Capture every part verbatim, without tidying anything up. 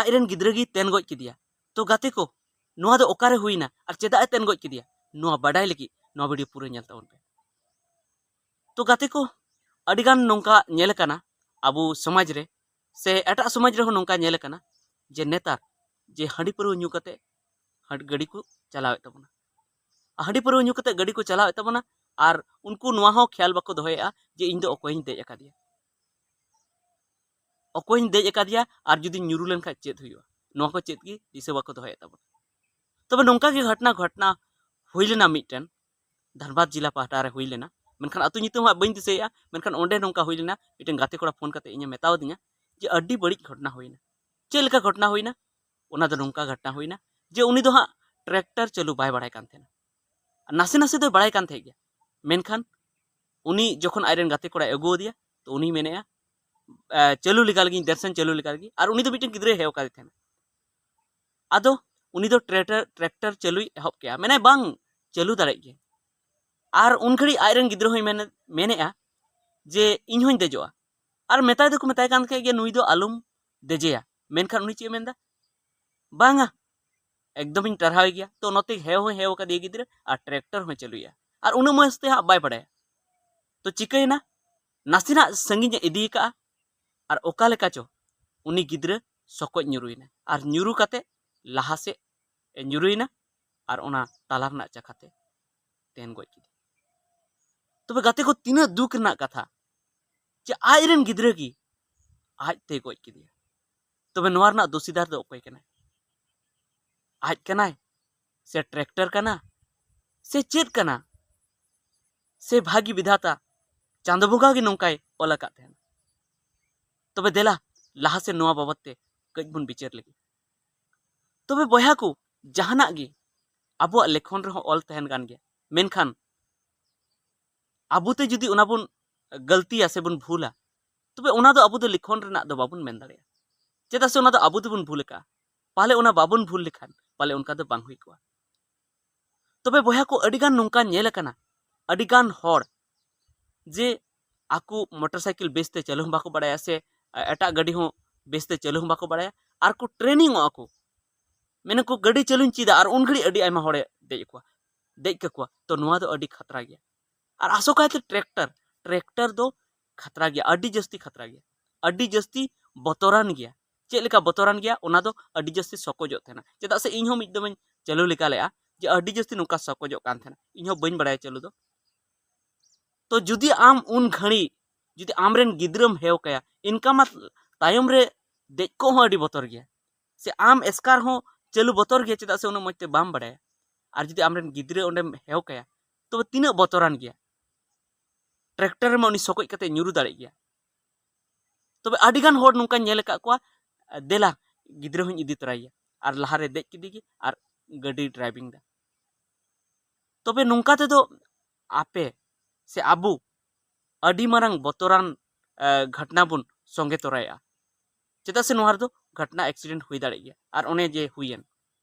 ᱟᱡᱨᱮᱱ ᱜᱤᱫᱽᱨᱟᱹ ᱜᱮ ᱛᱮᱱ ᱜᱚᱡ ᱠᱮᱫᱮᱭᱟ᱾ ᱛᱚ ᱜᱟᱛᱮ ᱠᱚ, ᱱᱚᱣᱟ ᱫᱚ ᱚᱠᱟᱨᱮ ᱦᱩᱭᱱᱟ ᱟᱨ ᱪᱮᱫᱟᱜ ᱮ ᱛᱮᱱ ᱜᱚᱡ ᱠᱮᱫᱮᱭᱟ, ᱱᱚᱣᱟ ᱵᱟᱰᱟᱭ ᱞᱟᱹᱜᱤᱫ ᱱᱚᱣᱟ ᱵᱷᱤᱰᱤᱭᱳ ᱯᱩᱨᱟᱹ ᱧᱮᱞ ᱛᱟᱵᱚᱱ ᱯᱮ᱾ ᱛᱚ ᱜᱟᱛᱮ ᱠᱚ, ᱟᱹᱰᱤᱜᱟᱱ ᱱᱚᱝᱠᱟ ᱧᱮᱞ ᱟᱠᱟᱱᱟ ᱟᱵᱚ ᱥᱚᱢᱟᱡᱽ ᱨᱮ, ᱥᱮ ᱮᱴᱟᱜ ᱥᱚᱢᱟᱡᱽ ᱨᱮᱦᱚᱸ ᱱᱚᱝᱠᱟ ᱧᱮᱞ ᱟᱠᱟᱱᱟ ᱡᱮ ᱱᱮᱛᱟᱨ ᱡᱮ ᱦᱟᱺᱰᱤ ᱯᱟᱹᱣᱨᱟᱹ ᱧᱩ ᱠᱟᱛᱮ ᱦᱟᱺᱰ-, ᱜᱟᱹᱰᱤ ᱠᱚ ᱪᱟᱞᱟᱣᱮᱫ ᱛᱟᱵᱚᱱᱟ᱾ ᱦᱟᱺᱰᱤ ᱯᱟᱹᱣᱨᱟᱹ ᱧᱩ ᱠᱟᱛᱮ ᱜᱟᱹᱰᱤ ᱠᱚ ᱪᱟᱞᱟᱣᱮᱫ ᱛᱟᱵᱚᱱᱟ, ᱟᱨ ᱩᱱᱠᱩ ᱱᱚᱣᱟ ᱦᱚᱸ ᱠᱷᱮᱭᱟᱞ ᱵᱟᱠᱚ ᱫᱚᱦᱚᱭᱮᱫᱼᱟ ᱡᱮ ᱤᱧ ᱫᱚ ᱚᱠᱚᱭᱤᱧ ᱫᱮᱡ ᱟᱠᱟᱫᱮᱭᱟ, ᱚᱠᱚᱭᱤᱧ ᱫᱮᱡ ᱟᱠᱟᱫᱮᱭᱟ, ᱟᱨ ᱡᱩᱫᱤᱧ ᱧᱩᱨᱩ ᱞᱮᱱᱠᱷᱟᱱ ᱪᱮᱫ ᱦᱩᱭᱩᱜᱼᱟ, ᱱᱚᱣᱟ ᱠᱚ ᱪᱮᱫ ᱜᱮ ᱫᱤᱥᱟᱹ ᱵᱟᱠᱚ ᱫᱚᱦᱚᱭᱮᱫ ᱛᱟᱵᱚᱱᱟ᱾ ᱛᱚᱵᱮ ᱱᱚᱝᱠᱟ ᱜᱮ ᱜᱷᱚᱴᱱᱟ, ᱜᱷᱚᱴᱱᱟ ᱦᱩᱭ ᱞᱮᱱᱟ ᱢᱤᱫᱴᱮᱱ, ᱫᱷᱟᱱᱵᱟᱫᱽ ᱡᱮᱞᱟ ᱯᱟᱦᱴᱟ ᱨᱮ ᱦᱩᱭ ᱞᱮᱱᱟ, ᱢᱮᱱᱠᱷᱟᱱ ᱟᱹᱛᱩ ᱧᱩᱛᱩᱢ ᱦᱟᱸᱜ ᱵᱟᱹᱧ ᱫᱤᱥᱟᱹᱭᱮᱫᱼᱟ, ᱢᱮᱱᱠᱷᱟᱱ ᱚᱸᱰᱮ ᱱᱚᱝᱠᱟ ᱦᱩᱭ ᱞᱮᱱᱟ, ᱢᱤᱫᱴᱮᱱ ᱜᱟᱛᱮ ᱠᱚᱲᱟ ᱯᱷᱳᱱ ᱠᱟᱛᱮ ᱤᱧᱮ ᱢᱮᱛᱟᱣ ᱫᱤᱧᱟ ᱡᱮ ᱟᱹᱰᱤ ᱵᱟᱹᱲᱤᱡ ᱜᱷᱚᱴᱱᱟ ᱦᱩᱭᱱᱟ᱾ ᱪᱮᱫ ᱞᱮᱠᱟ ᱜᱷᱚᱴᱱᱟ ᱦᱩᱭᱱᱟ? ᱚᱱᱟ ᱫᱚ ᱱᱚᱝᱠᱟ ᱜᱷᱚᱴᱱᱟ ᱦᱩᱭᱱᱟ ᱡᱮ ᱩᱱᱤ ᱫᱚ ᱦᱟᱸᱜ ᱴᱨᱟᱠᱴᱟᱨ ᱪᱟᱹᱞᱩ ᱵᱟᱭ ᱵᱟᱲᱟᱭ ᱠᱟᱱ ᱛᱟᱦᱮᱱᱟ, ᱱᱟᱥᱮ ᱱᱟᱥᱮ ᱫᱚᱭ ᱵᱟᱲᱟᱭ ᱠᱟᱱ ᱛᱟᱦᱮᱸᱫ ᱜᱮᱭᱟ, ᱢᱮᱱᱠᱷᱟᱱ ᱩᱱᱤ ᱡᱚᱠᱷᱚᱱ ᱟᱡᱨᱮᱱ ᱜᱟᱛᱮ ᱠᱚᱲᱟᱭ ᱟᱹᱜᱩ ᱟᱫᱮᱭᱟ, ᱛᱚ ᱩᱱᱤᱭ ᱢᱮᱱᱮᱫᱼᱟ, "ᱮ, ᱪᱟᱹᱞᱩ ᱞᱮᱜᱟ ᱞᱮᱜᱤᱧ, ᱫᱮᱨᱥᱮᱱ ᱪᱟᱹᱞᱩ ᱞᱮᱜᱟ ᱞᱮᱜᱤᱧ", ᱟᱨ ᱩᱱᱤ ᱫᱚ ᱢᱤᱫᱴᱮᱱ ᱜᱤᱫᱽᱨᱟᱹᱭ ᱦᱮᱣ ᱠᱟᱫᱮ ᱛᱟᱦᱮᱱᱟ᱾ ᱟᱫᱚ ᱩᱱᱤ ᱫᱚ ᱴᱨᱟᱠᱴᱟᱨ, ᱴᱨᱟᱠᱴᱟᱨ ᱪᱟᱹᱞᱩᱭ ᱮᱦᱚᱵ ᱠᱮᱜᱼᱟ, ᱢᱮᱱᱟᱭ, "ᱵᱟᱝ, ᱪᱟᱹᱞᱩ ᱫᱟᱲᱮᱭᱟᱜ ᱜᱮ᱾" ᱟᱨ ᱩᱱ ᱜᱷᱟᱹᱲᱤᱡ ᱟᱡᱨᱮᱱ ᱜᱤᱫᱽᱨᱟᱹ ᱦᱚᱸᱭ ᱢᱮᱱ-, ᱢᱮᱱᱮᱫᱼᱟ ᱡᱮ, "ᱤᱧ ᱦᱚᱸᱧ ᱫᱮᱡᱚᱜᱼᱟ᱾" ᱟᱨ ᱢᱮᱛᱟᱭ ᱫᱚᱠᱚ ᱢᱮᱛᱟᱭ ᱠᱟᱱ ᱛᱟᱦᱮᱸᱫ ᱜᱮ, "ᱱᱩᱭ ᱫᱚ ᱟᱞᱚᱢ ᱫᱮᱡᱮᱭᱟ", ᱢᱮᱱᱠᱷᱟᱱ ᱩᱱᱤ ᱪᱮᱫ ᱮ ᱢᱮᱱᱫᱟ? "ᱵᱟᱝᱟ, ᱮᱠᱫᱚᱢᱤᱧ ᱴᱟᱨᱦᱟᱣᱮ ᱜᱮᱭᱟ᱾" ᱛᱚ ᱱᱚᱛᱮ ᱦᱮᱣ ᱦᱚᱸᱭ ᱦᱮᱣ ᱟᱠᱟᱫᱮᱭᱟ ᱜᱤᱫᱽᱨᱟᱹ, ᱟᱨ ᱴᱨᱟᱠᱴᱟᱨ ᱦᱚᱸᱭ ᱪᱟᱹᱞᱩᱭᱮᱫᱼᱟ, ᱟᱨ ᱩᱱᱟᱹᱜ ᱢᱚᱡᱽ ᱛᱮ ᱦᱟᱸᱜ ᱵᱟᱭ ᱵᱟᱲᱟᱭᱟ᱾ ᱛᱚ ᱪᱤᱠᱟᱹᱭᱮᱱᱟ? ᱱᱟᱥᱮᱱᱟᱜ ᱥᱟᱺᱜᱤᱧ ᱮ ᱤᱫᱤ ᱟᱠᱟᱫᱼᱟ, ᱟᱨ ᱚᱠᱟ ᱞᱮᱠᱟ ᱪᱚ ᱩᱱᱤ ᱜᱤᱫᱽᱨᱟᱹ ᱥᱚᱠᱚᱡ ᱧᱩᱨᱩᱭᱮᱱᱟ, ᱟᱨ ᱧᱩᱨᱩ ᱠᱟᱛᱮ ᱞᱟᱦᱟ ᱥᱮᱫ ᱮ ᱧᱩᱨᱩᱭᱮᱱᱟ, ᱟᱨ ᱚᱱᱟ ᱛᱟᱞᱟ ᱨᱮᱱᱟᱜ ᱪᱟᱠᱷᱟᱛᱮ ᱛᱮᱱ ᱜᱚᱡ ᱠᱮᱫᱮᱭᱟ᱾ ᱛᱚᱵᱮ ᱜᱟᱛᱮ ᱠᱚ, ᱛᱤᱱᱟᱹᱜ ᱫᱩᱠ ᱨᱮᱱᱟᱜ ᱠᱟᱛᱷᱟ ᱡᱮ ᱟᱡᱨᱮᱱ ᱜᱤᱫᱽᱨᱟᱹ ᱜᱮ ᱟᱡ ᱛᱮᱭ ᱜᱚᱡ ᱠᱮᱫᱮᱭᱟ᱾ ᱛᱚᱵᱮ ᱱᱚᱣᱟ ᱨᱮᱱᱟᱜ ᱫᱳᱥᱤᱫᱟᱨ ᱫᱚ ᱚᱠᱚᱭ ᱠᱟᱱᱟᱭ? ᱟᱡ ᱠᱟᱱᱟᱭ, ᱥᱮ ᱴᱨᱟᱠᱴᱟᱨ ᱠᱟᱱᱟ, ᱥᱮ ᱪᱮᱫ ᱠᱟᱱᱟ? ᱥᱮ ᱵᱷᱟᱹᱜᱤ ᱵᱤᱫᱷᱟᱛᱟ, ᱪᱟᱸᱫᱚ ᱵᱚᱸᱜᱟ ᱜᱮ ᱱᱚᱝᱠᱟᱭ ᱚᱞ ᱟᱠᱟᱫ ᱛᱟᱦᱮᱱᱟ? ᱛᱚᱵᱮ ᱫᱮᱞᱟ, ᱞᱟᱦᱟ ᱥᱮᱫ ᱱᱚᱣᱟ ᱵᱟᱵᱚᱫ ᱛᱮ ᱠᱟᱹᱡ ᱵᱚᱱ ᱵᱤᱪᱟᱹᱨ ᱞᱮᱜᱮ᱾ ᱛᱚᱵᱮ ᱵᱚᱭᱦᱟ ᱠᱚ, ᱡᱟᱦᱟᱱᱟᱜ ᱜᱮ ᱟᱵᱚᱣᱟᱜ ᱞᱮᱠᱷᱚᱱ ᱨᱮᱦᱚᱸ ᱚᱞ ᱛᱟᱦᱮᱱ ᱠᱟᱱ ᱜᱮᱭᱟ, ᱢᱮᱱᱠᱷᱟᱱ ᱟᱵᱚᱛᱮ ᱡᱩᱫᱤ ᱚᱱᱟ ᱵᱚᱱ ᱜᱟᱹᱞᱛᱤᱭᱟ ᱥᱮ ᱵᱚᱱ ᱵᱷᱩᱞᱟ, ᱛᱚᱵᱮ ᱚᱱᱟ ᱫᱚ ᱟᱵᱚ ᱫᱚ ᱞᱤᱠᱷᱚᱱ ᱨᱮᱱᱟᱜ ᱫᱚ ᱵᱟᱵᱚᱱ ᱢᱮᱱ ᱫᱟᱲᱮᱭᱟᱜᱼᱟ, ᱪᱮᱫᱟᱜ ᱥᱮ ᱚᱱᱟ ᱫᱚ ᱟᱵᱚ ᱫᱚᱵᱚᱱ ᱵᱷᱩᱞ ᱟᱠᱟᱫᱼᱟ᱾ ᱯᱟᱞᱮ ᱚᱱᱟ ᱵᱟᱵᱚᱱ ᱵᱷᱩᱞ ᱞᱮᱠᱷᱟᱱ ᱯᱟᱞᱮ ᱚᱱᱠᱟ ᱫᱚ ᱵᱟᱝ ᱦᱩᱭ ᱠᱚᱜᱼᱟ᱾ ᱛᱚᱵᱮ ᱵᱚᱭᱦᱟ ᱠᱚ, ᱟᱹᱰᱤᱜᱟᱱ ᱱᱚᱝᱠᱟ ᱧᱮᱞ ᱟᱠᱟᱱᱟ, ᱟᱹᱰᱤᱜᱟᱱ ᱦᱚᱲ ᱡᱮ ᱟᱠᱚ ᱢᱚᱴᱚᱨ ᱥᱟᱭᱠᱮᱞ ᱵᱮᱥᱛᱮ ᱪᱟᱹᱞᱩ ᱦᱚᱸ ᱵᱟᱠᱚ ᱵᱟᱲᱟᱭᱟ, ᱥᱮ ᱮᱴᱟᱜ ᱜᱟᱹᱰᱤ ᱦᱚᱸ ᱵᱮᱥᱛᱮ ᱪᱟᱹᱞᱩ ᱦᱚᱸ ᱵᱟᱠᱚ ᱵᱟᱲᱟᱭᱟ, ᱟᱨ ᱠᱚ ᱴᱨᱮᱱᱤᱝᱚᱜᱼᱟ ᱠᱚ᱾ ᱢᱮᱱᱟᱠᱚ ᱜᱟᱹᱰᱤ ᱪᱟᱹᱞᱩᱧ ᱪᱮᱫᱟ, ᱟᱨ ᱩᱱ ᱜᱷᱟᱹᱲᱤᱡ ᱟᱹᱰᱤ ᱟᱭᱢᱟ ᱦᱚᱲᱮ ᱫᱮᱡ ᱠᱚᱣᱟ, ᱫᱮᱡ ᱠᱟᱠᱚᱣᱟ᱾ ᱛᱚ ᱱᱚᱣᱟ ᱫᱚ ᱟᱹᱰᱤ ᱠᱷᱟᱛᱨᱟ ᱜᱮᱭᱟ᱾ ᱟᱨ ᱟᱥᱚᱠᱟᱭᱛᱮ ᱴᱨᱟᱠᱴᱟᱨ, ᱴᱨᱟᱠᱴᱟᱨ ᱫᱚ ᱠᱷᱟᱛᱨᱟ ᱜᱮᱭᱟ, ᱟᱹᱰᱤ ᱡᱟᱹᱥᱛᱤ ᱠᱷᱟᱛᱨᱟ ᱜᱮᱭᱟ, ᱟᱹᱰᱤ ᱡᱟᱹᱥᱛᱤ ᱵᱚᱛᱚᱨᱟᱱ ᱜᱮᱭᱟ᱾ ᱪᱮᱫ ᱞᱮᱠᱟ ᱵᱚᱛᱚᱨᱟᱱ ᱜᱮᱭᱟ, ᱚᱱᱟ ᱫᱚ ᱟᱹᱰᱤ ᱡᱟᱹᱥᱛᱤ ᱥᱚᱠᱚᱡᱚᱜ ᱛᱟᱦᱮᱱᱟ᱾ ᱪᱮᱫᱟᱜ ᱥᱮ ᱤᱧ ᱦᱚᱸ ᱢᱤᱫ ᱫᱚᱢᱤᱧ ᱪᱟᱹᱞᱩ ᱞᱮᱜᱟ ᱞᱮᱜᱼᱟ, ᱡᱮ ᱟᱹᱰᱤ ᱡᱟᱹᱥᱛᱤ ᱱᱚᱝᱠᱟ ᱥᱚᱠᱚᱡᱚᱜ ᱠᱟᱱ ᱛᱟᱦᱮᱱᱟ, ᱤᱧ ᱦᱚᱸ ᱵᱟᱹᱧ ᱵᱟᱲᱟᱭᱟ ᱪᱟᱹᱞᱩ ᱫᱚ᱾ ᱛᱚ ᱡᱩᱫᱤ ᱟᱢ ᱩᱱ ᱜᱷᱟᱹᱲᱤᱡ ᱡᱩᱫᱤ ᱟᱢᱨᱮᱱ ᱜᱤᱫᱽᱨᱟᱹᱢ ᱦᱮᱣ ᱠᱟᱭᱟ, ᱮᱱᱠᱟ ᱢᱟ ᱛᱟᱭᱚᱢ ᱨᱮ ᱫᱮᱡ ᱠᱚᱜ ᱦᱚᱸ ᱟᱹᱰᱤ ᱵᱚᱛᱚᱨ ᱜᱮᱭᱟ, ᱥᱮ ᱟᱢ ᱮᱥᱠᱟᱨ ᱦᱚᱸ ᱪᱟᱹᱞᱩ ᱵᱚᱛᱚᱨ ᱜᱮᱭᱟ, ᱪᱮᱫᱟᱜ ᱥᱮ ᱩᱱᱟᱹᱜ ᱢᱚᱡᱽ ᱛᱮ ᱵᱟᱢ ᱵᱟᱲᱟᱭᱟ᱾ ᱟᱨ ᱡᱩᱫᱤ ᱟᱢᱨᱮᱱ ᱜᱤᱫᱽᱨᱟᱹ ᱚᱸᱰᱮᱢ ᱦᱮᱣ ᱠᱟᱭᱟ, ᱛᱚᱵᱮ ᱛᱤᱱᱟᱹᱜ ᱵᱚᱛᱚᱨᱟᱱ ᱜᱮᱭᱟ᱾ ᱴᱨᱟᱠᱴᱟᱨ ᱨᱮᱢᱟ ᱩᱱᱤ ᱥᱚᱠᱚᱡ ᱠᱟᱛᱮ ᱧᱩᱨᱩ ᱫᱟᱲᱮᱜ ᱜᱮᱭᱟ᱾ ᱛᱚᱵᱮ ᱟᱹᱰᱤᱜᱟᱱ ᱦᱚᱲ ᱱᱚᱝᱠᱟᱧ ᱧᱮᱞ ᱟᱠᱟᱫ ᱠᱚᱣᱟ, ᱫᱮᱞᱟ ᱜᱤᱫᱽᱨᱟᱹ ᱦᱚᱸᱧ ᱤᱫᱤ ᱛᱚᱨᱟᱭᱮᱭᱟ, ᱟᱨ ᱞᱟᱦᱟᱨᱮ ᱫᱮᱡ ᱠᱮᱫᱮ ᱜᱮ ᱟᱨ ᱜᱟᱹᱰᱤ ᱰᱨᱟᱭᱵᱷᱤᱝ ᱫᱟ᱾ ᱛᱚᱵᱮ ᱱᱚᱝᱠᱟ ᱛᱮᱫᱚ ᱟᱯᱮ ᱥᱮ ᱟᱵᱚ ᱟᱹᱰᱤ ᱢᱟᱨᱟᱝ ᱵᱚᱛᱚᱨᱟᱱ, ᱮ, ᱜᱷᱚᱴᱱᱟ ᱵᱚᱱ ᱥᱚᱸᱜᱮ ᱛᱚᱨᱟᱭᱮᱜᱼᱟ᱾ ᱪᱮᱫᱟᱜ ᱥᱮ ᱱᱚᱣᱟ ᱨᱮᱫᱚ ᱜᱷᱚᱴᱱᱟ, ᱮᱠᱥᱤᱰᱮᱱᱴ ᱦᱩᱭ ᱫᱟᱲᱮᱜ ᱜᱮᱭᱟ᱾ ᱟᱨ ᱚᱱᱮ ᱡᱮ ᱦᱩᱭᱮᱱ,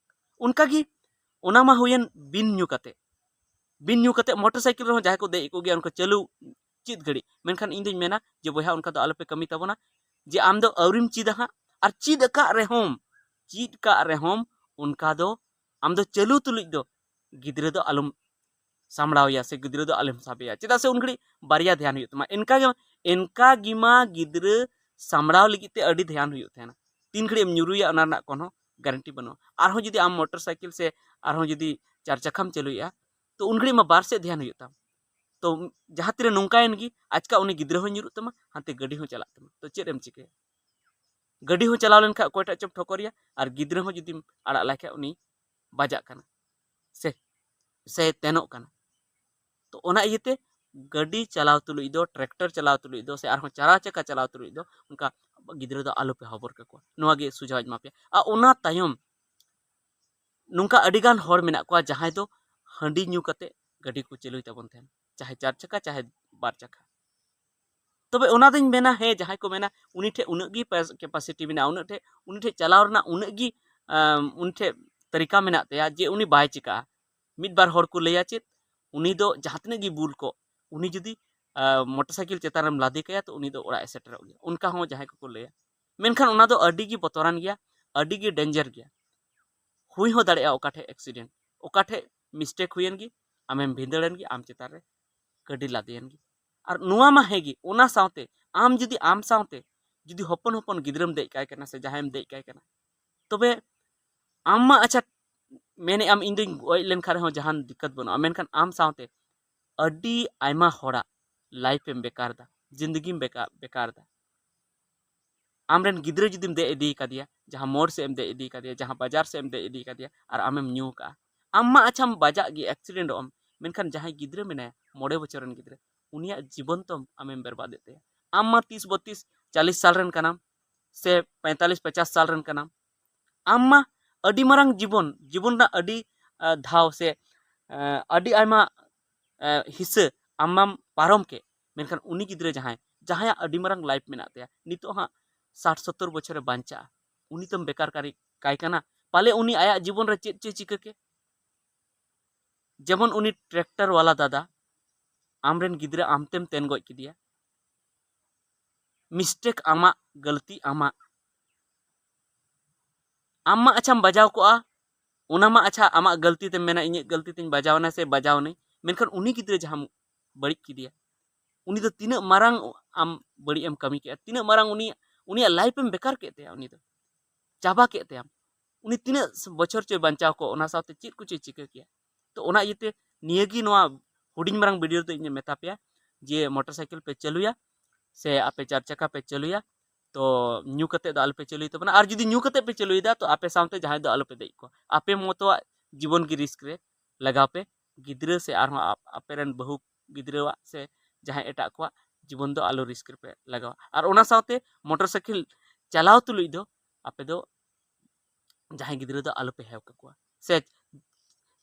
ᱚᱱᱠᱟᱜᱮ ᱚᱱᱟ ᱢᱟ ᱦᱩᱭᱮᱱ ᱵᱤᱱ ᱧᱩ ᱠᱟᱛᱮ᱾ ᱵᱤᱱ ᱧᱩ ᱠᱟᱛᱮ ᱢᱚᱴᱚᱨ ᱥᱟᱭᱠᱮᱞ ᱨᱮᱦᱚᱸ ᱡᱟᱦᱟᱸᱭ ᱠᱚ ᱫᱮᱡ ᱠᱚᱜ ᱜᱮᱭᱟ, ᱚᱱᱠᱟ ᱪᱟᱹᱞᱩ ᱪᱮᱫ ᱜᱷᱟᱹᱲᱤᱡ᱾ ᱢᱮᱱᱠᱷᱟᱱ ᱤᱧ ᱫᱩᱧ ᱢᱮᱱᱟ ᱡᱮ ᱵᱚᱭᱦᱟ, ᱚᱱᱠᱟ ᱫᱚ ᱟᱞᱚᱯᱮ ᱠᱟᱹᱢᱤ ᱛᱟᱵᱚᱱᱟ, ᱡᱮ ᱟᱢ ᱫᱚ ᱟᱹᱣᱨᱤᱢ ᱪᱮᱫᱟ ᱦᱟᱸᱜ, ᱟᱨ ᱪᱮᱫ ᱟᱠᱟᱫ ᱨᱮᱦᱚᱸᱢ, ᱪᱮᱫ ᱠᱟᱜ ᱨᱮᱦᱚᱸᱢ, ᱚᱱᱠᱟ ᱫᱚ ᱟᱢ ᱫᱚ ᱪᱟᱹᱞᱩ ᱛᱩᱞᱩᱡ ᱫᱚ ᱜᱤᱫᱽᱨᱟᱹ ᱫᱚ ᱟᱞᱚᱢ ᱥᱟᱢᱵᱲᱟᱣᱮᱭᱟ ᱥᱮ ᱜᱤᱫᱽᱨᱟᱹ ᱫᱚ ᱟᱞᱚᱢ ᱥᱟᱵᱮᱭᱟ᱾ ᱪᱮᱫᱟᱜ ᱥᱮ ᱩᱱ ᱜᱷᱟᱹᱲᱤᱡ ᱵᱟᱨᱭᱟ ᱫᱷᱮᱭᱟᱱ ᱦᱩᱭᱩᱜ ᱛᱟᱢᱟ᱾ ᱮᱱᱠᱟ ᱜᱮ, ᱮᱱᱠᱟ ᱜᱮᱢᱟ ᱜᱤᱫᱽᱨᱟᱹ ᱥᱟᱢᱵᱲᱟᱣ ᱞᱟᱹᱜᱤᱫ ᱛᱮ ᱟᱹᱰᱤ ᱫᱷᱮᱭᱟᱱ ᱦᱩᱭᱩᱜ ᱛᱟᱦᱮᱱᱟ᱾ ᱛᱤᱱ ᱜᱷᱟᱹᱲᱤᱡ ᱮᱢ ᱧᱩᱨᱩᱭᱟ, ᱚᱱᱟ ᱨᱮᱱᱟᱜ ᱠᱳᱱᱳ ᱜᱟᱨᱮᱱᱴᱤ ᱵᱟᱹᱱᱩᱜᱼᱟ᱾ ᱟᱨᱦᱚᱸ ᱡᱩᱫᱤ ᱟᱢ ᱢᱚᱴᱚᱨ ᱥᱟᱭᱠᱮᱞ ᱥᱮ ᱟᱨᱦᱚᱸ ᱡᱩᱫᱤ ᱪᱟᱨ ᱪᱟᱠᱷᱟᱢ ᱪᱟᱹᱞᱩᱭᱮᱫᱼᱟ, ᱛᱚ ᱩᱱ ᱜᱷᱟᱹᱲᱤᱡ ᱢᱟ ᱵᱟᱨ ᱥᱮᱫ ᱫᱷᱮᱭᱟᱱ ᱦᱩᱭᱩᱜ ᱛᱟᱢ᱾ ᱛᱚ ᱡᱟᱦᱟᱸ ᱛᱤᱨᱮ ᱱᱚᱝᱠᱟᱭᱮᱱ ᱜᱮ, ᱟᱪᱠᱟ ᱩᱱᱤ ᱜᱤᱫᱽᱨᱟᱹ ᱦᱚᱸ ᱧᱩᱨᱩᱜ ᱛᱟᱢᱟ, ᱦᱟᱱᱛᱮ ᱜᱟᱹᱰᱤ ᱦᱚᱸ ᱪᱟᱞᱟᱜ ᱛᱟᱢᱟ᱾ ᱛᱚ ᱪᱮᱫ ᱮᱢ ᱪᱤᱠᱟᱹᱭᱟ? ᱜᱟᱹᱰᱤ ᱦᱚᱸ ᱪᱟᱞᱟᱣ ᱞᱮᱱᱠᱷᱟᱱ ᱚᱠᱚᱭᱴᱟᱜ ᱪᱚᱢ ᱴᱷᱚᱠᱚᱨᱮᱭᱟ, ᱟᱨ ᱜᱤᱫᱽᱨᱟᱹ ᱦᱚᱸ ᱡᱩᱫᱤᱢ ᱟᱲᱟᱜ ᱞᱟᱭ ᱠᱷᱟᱱ ᱩᱱᱤ ᱵᱟᱡᱟᱜ ᱠᱟᱱᱟ ᱥᱮ, ᱥᱮ ᱛᱮᱱᱚᱜ ᱠᱟᱱᱟ᱾ ᱛᱚ ᱚᱱᱟ ᱤᱭᱟᱹᱛᱮ ᱜᱟᱹᱰᱤ ᱪᱟᱞᱟᱣ ᱛᱩᱞᱩᱡ ᱫᱚ, ᱴᱨᱟᱠᱴᱟᱨ ᱪᱟᱞᱟᱣ ᱛᱩᱞᱩᱡ ᱫᱚ, ᱥᱮ ᱟᱨᱦᱚᱸ ᱪᱟᱨᱟ ᱪᱟᱠᱟ ᱪᱟᱞᱟᱣ ᱛᱩᱞᱩᱡ ᱫᱚ ᱚᱱᱠᱟ ᱜᱤᱫᱽᱨᱟᱹ ᱫᱚ ᱟᱞᱚᱯᱮ ᱦᱚᱵᱚᱨ ᱠᱟᱠᱚᱣᱟ᱾ ᱱᱚᱣᱟ ᱜᱮ ᱥᱩᱡᱷᱟᱣ ᱤᱧ ᱮᱢᱟ ᱯᱮᱭᱟ᱾ ᱟᱨ ᱚᱱᱟ ᱛᱟᱭᱚᱢ ᱱᱚᱝᱠᱟ ᱟᱹᱰᱤᱜᱟᱱ ᱦᱚᱲ ᱢᱮᱱᱟᱜ ᱠᱚᱣᱟ ᱡᱟᱦᱟᱸᱭ ᱫᱚ ᱦᱟᱺᱰᱤ ᱧᱩ ᱠᱟᱛᱮ ᱜᱟᱹᱰᱤ ᱠᱚ ᱪᱟᱹᱞᱩᱭ ᱛᱟᱵᱚᱱ ᱛᱟᱦᱮᱱ, ᱪᱟᱦᱮ ᱪᱟᱨ ᱪᱟᱠᱟ ᱪᱟᱦᱮ ᱵᱟᱨ ᱪᱟᱠᱟ᱾ ᱛᱚᱵᱮ ᱚᱱᱟ ᱫᱚᱧ ᱢᱮᱱᱟ, ᱦᱮᱸ, ᱡᱟᱦᱟᱸᱭ ᱠᱚ ᱢᱮᱱᱟ ᱩᱱᱤ ᱴᱷᱮᱱ ᱩᱱᱟᱹᱜ ᱜᱮ ᱯᱮᱥ-, capacity ᱢᱮᱱᱟᱜᱼᱟ, ᱩᱱᱟᱹᱜ ᱴᱷᱮᱱ, ᱩᱱᱤ ᱴᱷᱮᱱ ᱪᱟᱞᱟᱣ ᱨᱮᱱᱟᱜ ᱩᱱᱟᱹᱜ ᱜᱮ, ᱟᱢ, ᱩᱱᱤ ᱴᱷᱮᱱ ᱛᱟᱹᱨᱤᱠᱟ ᱢᱮᱱᱟᱜ ᱛᱟᱭᱟ ᱡᱮ ᱩᱱᱤ ᱵᱟᱭ ᱪᱤᱠᱟᱹᱜᱼᱟ᱾ ᱢᱤᱫ ᱵᱟᱨ ᱦᱚᱲ ᱠᱚ ᱞᱟᱹᱭᱟ ᱪᱮᱫ, ᱩᱱᱤ ᱫᱚ ᱡᱟᱦᱟᱸ ᱛᱤᱱᱟᱹᱜ ᱜᱮ ᱵᱩᱞ ᱠᱚᱜ, ᱩᱱᱤ ᱡᱩᱫᱤ, ᱟ, ᱢᱚᱴᱚᱨ ᱥᱟᱭᱠᱮᱞ ᱪᱮᱛᱟᱱ ᱨᱮᱢ ᱞᱟᱫᱮ ᱠᱟᱭᱟ, ᱛᱚ ᱩᱱᱤ ᱫᱚ ᱚᱲᱟᱜ ᱮ ᱥᱮᱴᱮᱨᱚᱜ ᱜᱮᱭᱟ᱾ ᱚᱱᱠᱟ ᱦᱚᱸ ᱡᱟᱦᱟᱸᱭ ᱠᱚᱠᱚ ᱞᱟᱹᱭᱟ᱾ ᱢᱮᱱᱠᱷᱟᱱ ᱚᱱᱟ ᱫᱚ ᱟᱹᱰᱤ ᱜᱮ ᱵᱚᱛᱚᱨᱟᱱ ᱜᱮᱭᱟ, ᱟᱹᱰᱤ ᱜᱮ ᱰᱮᱧᱡᱟᱨ ᱜᱮᱭᱟ᱾ ᱦᱩᱭ ᱦᱚᱸ ᱫᱟᱲᱮᱭᱟᱜᱼᱟ ᱚᱠᱟ ᱴᱷᱮᱡ ᱮᱠᱥᱤᱰᱮᱱᱴ, ᱚᱠᱟ ᱴᱷᱮᱡ ᱢᱤᱥᱴᱮᱠ ᱦᱩᱭᱮᱱ ᱜᱮ, ᱟᱢᱮᱢ ᱵᱷᱤᱸᱫᱟᱹᱲᱮᱱ ᱜᱮ, ᱟᱢ ᱪᱮᱛᱟᱱ ᱨᱮ ᱜᱟᱹᱰᱤ ᱞᱟᱫᱮᱭᱮᱱ ᱜᱮ᱾ ᱟᱨ ᱱᱚᱣᱟ ᱢᱟ ᱦᱮᱸ ᱜᱮ, ᱚᱱᱟ ᱥᱟᱶᱛᱮ ᱟᱢ ᱡᱩᱫᱤ, ᱟᱢ ᱥᱟᱶᱛᱮ ᱡᱩᱫᱤ ᱦᱚᱯᱚᱱ ᱦᱚᱯᱚᱱ ᱜᱤᱫᱽᱨᱟᱹᱢ ᱫᱮᱡ ᱠᱟᱭ ᱠᱟᱱᱟ ᱥᱮ ᱡᱟᱦᱟᱸᱭᱮᱢ ᱫᱮᱡ ᱠᱟᱭ ᱠᱟᱱᱟ, ᱛᱚᱵᱮ ᱟᱢ ᱢᱟ ᱟᱪᱪᱷᱟ ᱢᱮᱱᱮᱫ ᱟᱢ ᱤᱧ ᱫᱚᱧ ᱜᱚᱡ ᱞᱮᱱᱠᱷᱟᱱ ᱨᱮᱦᱚᱸ ᱡᱟᱦᱟᱱ ᱫᱤᱠᱠᱟᱛ ᱵᱟᱹᱱᱩᱜᱼᱟ, ᱢᱮᱱᱠᱷᱟᱱ ᱟᱢ ᱥᱟᱶᱛᱮ ᱟᱹᱰᱤ ᱟᱭᱢᱟ ᱦᱚᱲᱟᱜ ᱞᱟᱭᱤᱯᱷ ᱮᱢ ᱵᱮᱠᱟᱨ ᱮᱫᱟ, ᱡᱤᱱᱫᱮᱜᱤᱢ ᱵᱮᱠᱟ-, ᱵᱮᱠᱟᱨ ᱮᱫᱟ᱾ ᱟᱢᱨᱮᱱ ᱜᱤᱫᱽᱨᱟᱹ ᱡᱩᱫᱤᱢ ᱫᱮᱡ ᱤᱫᱤ ᱠᱟᱫᱮᱭᱟ, ᱡᱟᱦᱟᱸ ᱢᱳᱲ ᱥᱮᱫ ᱮᱢ ᱫᱮᱡ ᱤᱫᱤ ᱠᱟᱫᱮᱭᱟ, ᱡᱟᱦᱟᱸ ᱵᱟᱡᱟᱨ ᱥᱮᱫ ᱮᱢ ᱫᱮᱡ ᱤᱫᱤ ᱠᱟᱫᱮᱭᱟ, ᱟᱨ ᱟᱢᱮᱢ ᱧᱩ ᱠᱟᱜᱼᱟ, ᱟᱢ ᱢᱟ ᱟᱪᱪᱷᱟᱢ ᱵᱟᱡᱟᱜ ᱜᱮ, ᱮᱠᱥᱤᱰᱮᱱᱴᱚᱜ ᱟᱢ, ᱢᱮᱱᱠᱷᱟᱱ ᱡᱟᱦᱟᱸᱭ ᱜᱤᱫᱽᱨᱟᱹ ᱢᱮᱱᱟᱭᱟ ᱢᱚᱬᱮ ᱵᱚᱪᱷᱚᱨ ᱨᱮᱱ ᱜᱤᱫᱽᱨᱟᱹ, ᱩᱱᱤᱭᱟᱜ ᱡᱤᱵᱚᱱ ᱛᱟᱢ ᱟᱢᱮᱢ ᱵᱮᱨᱵᱟᱫᱮᱫ ᱛᱟᱭᱟ᱾ ᱟᱢ ᱢᱟ ᱛᱤᱥ ᱵᱚᱛᱤᱥ ᱪᱟᱞᱤᱥ ᱥᱟᱞ ᱨᱮᱱ ᱠᱟᱱᱟᱢ ᱥᱮ ᱯᱚᱸᱭᱛᱟᱞᱤᱥ ᱯᱚᱪᱟᱥ ᱥᱟᱞ ᱨᱮᱱ ᱠᱟᱱᱟᱢ, ᱟᱢ ᱢᱟ ᱟᱹᱰᱤ ᱢᱟᱨᱟᱝ ᱡᱤᱵᱚᱱ, ᱡᱤᱵᱚᱱ ᱨᱮᱱᱟᱜ ᱟᱹᱰᱤ ᱟᱸ, ᱫᱷᱟᱣ ᱥᱮ ᱟᱸ, ᱟᱹᱰᱤ ᱟᱭᱢᱟ ᱟᱸ, ᱦᱤᱥᱟᱹ ᱟᱢ ᱢᱟᱢ ᱯᱟᱨᱚᱢ ᱠᱮᱫ, ᱢᱮᱱᱠᱷᱟᱱ ᱩᱱᱤ ᱜᱤᱫᱽᱨᱟᱹ ᱡᱟᱦᱟᱸᱭ, ᱡᱟᱦᱟᱸᱭᱟᱜ ᱟᱹᱰᱤ ᱢᱟᱨᱟᱝ ᱞᱟᱭᱤᱯᱷ ᱢᱮᱱᱟᱜ ᱛᱟᱭᱟ, ᱱᱤᱛᱚᱜ ᱦᱟᱸᱜ ᱥᱟᱴ ᱥᱚᱛᱛᱚᱨ ᱵᱚᱪᱷᱚᱨᱮ ᱵᱟᱧᱪᱟᱜᱼᱟ, ᱩᱱᱤ ᱛᱚᱢ ᱵᱮᱠᱟᱨ ᱠᱟᱨᱤ ᱠᱟᱭ ᱠᱟᱱᱟ᱾ ᱯᱟᱞᱮ ᱩᱱᱤ ᱟᱭᱟᱜ ᱡᱤᱵᱚᱱ ᱨᱮ ᱪᱮᱫ ᱪᱮᱫ ᱪᱤᱠᱟᱹ ᱠᱮᱫ? ᱡᱮᱢᱚᱱ ᱩᱱᱤ ᱴᱨᱟᱠᱴᱟᱨ ᱣᱟᱞᱟ ᱫᱟᱫᱟ, ᱟᱢᱨᱮᱱ ᱜᱤᱫᱽᱨᱟᱹ ᱟᱢᱛᱮᱢ ᱛᱮᱱ ᱜᱚᱡ ᱠᱮᱫᱮᱭᱟ᱾ ᱢᱤᱥᱴᱮᱠ ᱟᱢᱟᱜ, ᱜᱟᱹᱞᱛᱤ ᱟᱢᱟᱜ᱾ ᱟᱢ ᱢᱟ ᱟᱪᱪᱷᱟᱢ ᱵᱟᱡᱟᱣ ᱠᱚᱜᱼᱟ, ᱚᱱᱟ ᱢᱟ ᱟᱪᱪᱷᱟ ᱟᱢᱟᱜ ᱜᱟᱹᱞᱛᱤ ᱛᱮᱢ ᱢᱮᱱᱟ, ᱤᱧᱟᱹᱜ ᱜᱟᱹᱞᱛᱤ ᱛᱮᱧ ᱵᱟᱡᱟᱣ ᱮᱱᱟ ᱥᱮ ᱵᱟᱡᱟᱣ ᱮᱱᱟᱹᱧ, ᱢᱮᱱᱠᱷᱟᱱ ᱩᱱᱤ ᱜᱤᱫᱽᱨᱟᱹ ᱡᱟᱦᱟᱸᱢ ᱵᱟᱹᱲᱤᱡ ᱠᱮᱫᱮᱭᱟ, ᱩᱱᱤ ᱫᱚ ᱛᱤᱱᱟᱹᱜ ᱢᱟᱨᱟᱝ ᱟᱢ ᱵᱟᱹᱲᱤᱡ ᱮᱢ ᱠᱟᱹᱢᱤ ᱠᱮᱫᱼᱟ, ᱛᱤᱱᱟᱹᱜ ᱢᱟᱨᱟᱝ ᱩᱱᱤ, ᱩᱱᱤᱭᱟᱜ ᱞᱟᱭᱤᱯᱷ ᱮᱢ ᱵᱮᱠᱟᱨ ᱠᱮᱫ ᱛᱟᱭᱟ, ᱩᱱᱤ ᱫᱚ ᱪᱟᱵᱟ ᱠᱮᱫ ᱛᱟᱭᱟᱢ᱾ ᱩᱱᱤ ᱛᱤᱱᱟᱹᱜ ᱵᱚᱪᱷᱚᱨ ᱪᱚᱭ ᱵᱟᱧᱪᱟᱣ ᱠᱚᱜ, ᱚᱱᱟ ᱥᱟᱶᱛᱮ ᱪᱮᱫ ᱠᱚ ᱪᱚᱭ ᱪᱤᱠᱟᱹ ᱠᱮᱭᱟ᱾ ᱛᱚ ᱚᱱᱟ ᱤᱭᱟᱹᱛᱮ ᱱᱤᱭᱟᱹᱜᱮ ᱱᱚᱣᱟ ᱦᱩᱰᱤᱧ ᱢᱟᱨᱟᱝ ᱵᱷᱤᱰᱤᱭᱳ ᱨᱮᱫᱚ ᱤᱧ ᱢᱮᱛᱟ ᱯᱮᱭᱟ ᱡᱮ ᱢᱚᱴᱚᱨ ᱥᱟᱭᱠᱮᱞ ᱯᱮ ᱪᱟᱹᱞᱩᱭᱟ ᱥᱮ ᱟᱯᱮ ᱪᱟᱨ ᱪᱟᱠᱟ ᱯᱮ ᱪᱟᱹᱞᱩᱭᱟ, ᱛᱚ ᱧᱩ ᱠᱟᱛᱮ ᱫᱚ ᱟᱞᱚᱯᱮ ᱪᱟᱹᱞᱩᱭ ᱛᱟᱵᱚᱱᱟ᱾ ᱟᱨ ᱡᱩᱫᱤ ᱧᱩ ᱠᱟᱛᱮ ᱯᱮ ᱪᱟᱹᱞᱩᱭᱮᱫᱟ, ᱛᱚ ᱟᱯᱮ ᱥᱟᱶᱛᱮ ᱡᱟᱦᱟᱸᱭ ᱫᱚ ᱟᱞᱚᱯᱮ ᱫᱮᱡ ᱠᱚᱣᱟ, ᱟᱯᱮ ᱢᱚᱛᱚᱣᱟᱜ ᱡᱤᱵᱚᱱ ᱜᱮ ᱨᱤᱥᱠ ᱨᱮ ᱞᱟᱜᱟᱣ ᱯᱮ, ᱜᱤᱫᱽᱨᱟᱹ ᱥᱮ ᱟᱨᱦᱚᱸ ᱟᱯ-, ᱟᱯᱮ ᱨᱮᱱ ᱵᱟᱹᱦᱩ ᱜᱤᱫᱽᱨᱟᱹᱣᱟᱜ ᱥᱮ ᱡᱟᱦᱟᱸᱭ ᱮᱴᱟᱜ ᱠᱚᱣᱟᱜ ᱡᱤᱵᱚᱱ ᱫᱚ ᱟᱞᱚ ᱨᱤᱥᱠ ᱨᱮᱯᱮ ᱞᱟᱜᱟᱣᱟ᱾ ᱟᱨ ᱚᱱᱟ ᱥᱟᱶᱛᱮ ᱢᱚᱴᱚᱨ ᱥᱟᱭᱠᱮᱞ ᱪᱟᱞᱟᱣ ᱛᱩᱞᱩᱡ ᱫᱚ ᱟᱯᱮ ᱫᱚ ᱡᱟᱦᱟᱸᱭ ᱜᱤᱫᱽᱨᱟᱹ ᱫᱚ ᱟᱞᱚᱯᱮ ᱦᱮᱣ ᱠᱟᱠᱚᱣᱟ, ᱥᱮ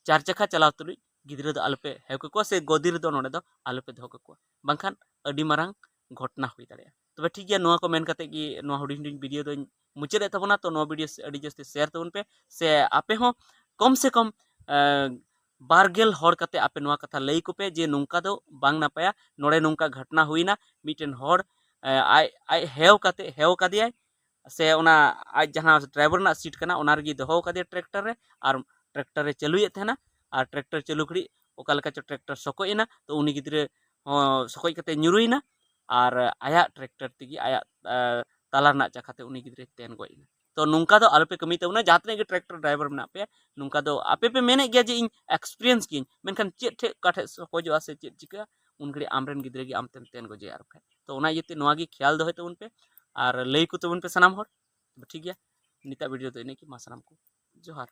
ᱪᱟᱨ ᱪᱟᱠᱷᱟ ᱪᱟᱞᱟᱣ ᱛᱩᱞᱩᱡ ᱜᱤᱫᱽᱨᱟᱹ ᱫᱚ ᱟᱞᱚᱯᱮ ᱦᱮᱣ ᱠᱟᱠᱚᱣᱟ, ᱥᱮ ᱜᱚᱫᱤ ᱨᱮᱫᱚ ᱱᱚᱰᱮ ᱫᱚ ᱟᱞᱚᱯᱮ ᱫᱚᱦᱚ ᱠᱟᱠᱚᱣᱟ, ᱵᱟᱝᱠᱷᱟᱱ ᱟᱹᱰᱤ ᱢᱟᱨᱟᱝ ᱜᱷᱚᱴᱱᱟ ᱦᱩᱭ ᱫᱟᱲᱮᱭᱟᱜᱼᱟ᱾ ᱛᱚᱵᱮ ᱴᱷᱤᱠ ᱜᱮᱭᱟ, ᱱᱚᱣᱟ ᱠᱚ ᱢᱮᱱ ᱠᱟᱛᱮ ᱜᱮ ᱱᱚᱣᱟ ᱦᱩᱰᱤᱧ ᱦᱩᱰᱤᱧ ᱵᱷᱤᱰᱤᱭᱳ ᱫᱚᱧ ᱢᱩᱪᱟᱹᱫ ᱮᱫ ᱛᱟᱵᱚᱱᱟ᱾ ᱛᱚ ᱱᱚᱣᱟ ᱵᱷᱤᱰᱤᱭᱳ ᱟᱹᱰᱤ ᱡᱟᱹᱥᱛᱤ ᱥᱮᱭᱟᱨ ᱛᱟᱵᱚᱱ ᱯᱮ, ᱥᱮ ᱟᱯᱮ ᱦᱚᱸ ᱠᱚᱢ ᱥᱮ ᱠᱚᱢ, ᱮᱸ, ᱵᱟᱨ ᱜᱮᱞ ᱦᱚᱲ ᱠᱟᱛᱮ ᱟᱯᱮ ᱱᱚᱣᱟ ᱠᱟᱛᱷᱟ ᱞᱟᱹᱭ ᱠᱚᱯᱮ ᱡᱮ ᱱᱚᱝᱠᱟ ᱫᱚ ᱵᱟᱝ ᱱᱟᱯᱟᱭᱟ, ᱱᱚᱰᱮ ᱱᱚᱝᱠᱟ ᱜᱷᱚᱴᱱᱟ ᱦᱩᱭᱱᱟ, ᱢᱤᱫᱴᱮᱱ ᱦᱚᱲ, ᱮᱸ, ᱟᱡ, ᱟᱡ ᱦᱮᱣ ᱠᱟᱛᱮ, ᱦᱮᱣ ᱠᱟᱫᱮᱭᱟᱭ, ᱥᱮ ᱚᱱᱟ ᱟᱡ ᱡᱟᱦᱟᱸ ᱰᱨᱟᱭᱵᱷᱟᱨ ᱨᱮᱱᱟᱜ ᱥᱤᱴ ᱠᱟᱱᱟ, ᱚᱱᱟ ᱨᱮᱜᱮᱭ ᱫᱚᱦᱚ ᱟᱠᱟᱫᱮᱭᱟ ᱴᱨᱟᱠᱴᱟᱨ ᱨᱮ, ᱟᱨ ᱴᱨᱟᱠᱴᱟᱨ ᱨᱮ ᱪᱟᱹᱞᱩᱭᱮᱫ ᱛᱟᱦᱮᱱᱟ᱾ ᱟᱨ ᱴᱨᱟᱠᱴᱟᱨ ᱪᱟᱹᱞᱩ ᱜᱷᱟᱹᱲᱤᱡ ᱚᱠᱟ ᱞᱮᱠᱟ ᱪᱚ ᱴᱨᱟᱠᱴᱟᱨ ᱥᱚᱠᱚᱡ ᱮᱱᱟ, ᱛᱚ ᱩᱱᱤ ᱜᱤᱫᱽᱨᱟᱹ ᱦᱚᱸ ᱥᱚᱠᱚᱡ ᱠᱟᱛᱮ ᱧᱩᱨᱩᱭᱮᱱᱟ, ᱟᱨ ᱟᱭᱟᱜ ᱴᱨᱟᱠᱴᱟᱨ ᱛᱮᱜᱮ ᱟᱭᱟᱜ ᱛᱟᱞᱟ ᱨᱮᱱᱟᱜ ᱪᱟᱠᱷᱟᱛᱮ ᱩᱱᱤ ᱜᱤᱫᱽᱨᱟᱹᱭ ᱛᱮᱱ ᱜᱚᱡ ᱮᱱᱟ᱾ ᱛᱚ ᱱᱚᱝᱠᱟ ᱫᱚ ᱟᱞᱚᱯᱮ ᱠᱟᱹᱢᱤ ᱛᱟᱵᱚᱱᱟ, ᱡᱟᱦᱟᱸ ᱛᱤᱱᱟᱹᱜ ᱜᱮ ᱴᱨᱟᱠᱴᱟᱨ ᱰᱨᱟᱭᱵᱷᱟᱨ ᱢᱮᱱᱟᱜ ᱯᱮᱭᱟ, ᱱᱚᱝᱠᱟ ᱫᱚ ᱟᱯᱮ ᱯᱮ ᱢᱮᱱᱮᱫ ᱜᱮᱭᱟ ᱡᱮ ᱤᱧ ᱮᱠᱥᱯᱤᱨᱤᱭᱮᱱᱥ ᱜᱤᱭᱟᱹᱧ, ᱢᱮᱱᱠᱷᱟᱱ ᱪᱮᱫ ᱴᱷᱮᱡ ᱚᱠᱟ ᱴᱷᱮᱡ ᱥᱚᱠᱚᱡᱚᱜᱼᱟ ᱥᱮ ᱪᱮᱫ ᱪᱤᱠᱟᱹᱜᱼᱟ, ᱩᱱ ᱜᱷᱟᱹᱲᱤᱡ ᱟᱢᱨᱮᱱ ᱜᱤᱫᱽᱨᱟᱹ ᱜᱮ ᱟᱢ ᱛᱮᱢ ᱛᱮᱱ ᱜᱚᱡᱮᱭᱟ ᱟᱨ ᱵᱟᱠᱷᱟᱡ᱾ ᱛᱚ ᱚᱱᱟ ᱤᱭᱟᱹᱛᱮ ᱱᱚᱣᱟ ᱜᱮ ᱠᱷᱮᱭᱟᱞ ᱫᱚᱦᱚᱭ ᱛᱟᱵᱚᱱ ᱯᱮ, ᱟᱨ ᱞᱟᱹᱭ ᱠᱚ ᱛᱟᱵᱚᱱ ᱯᱮ ᱥᱟᱱᱟᱢ ᱦᱚᱲ᱾ ᱴᱷᱤᱠ ᱜᱮᱭᱟ, ᱱᱤᱛᱟᱜ ᱵᱷᱤᱰᱤᱭᱳ ᱫᱚ ᱤᱱᱟᱹᱜ ᱜᱮ, ᱢᱟ ᱥᱟᱱᱟᱢ ᱠᱚ ᱡᱚᱦᱟᱨ᱾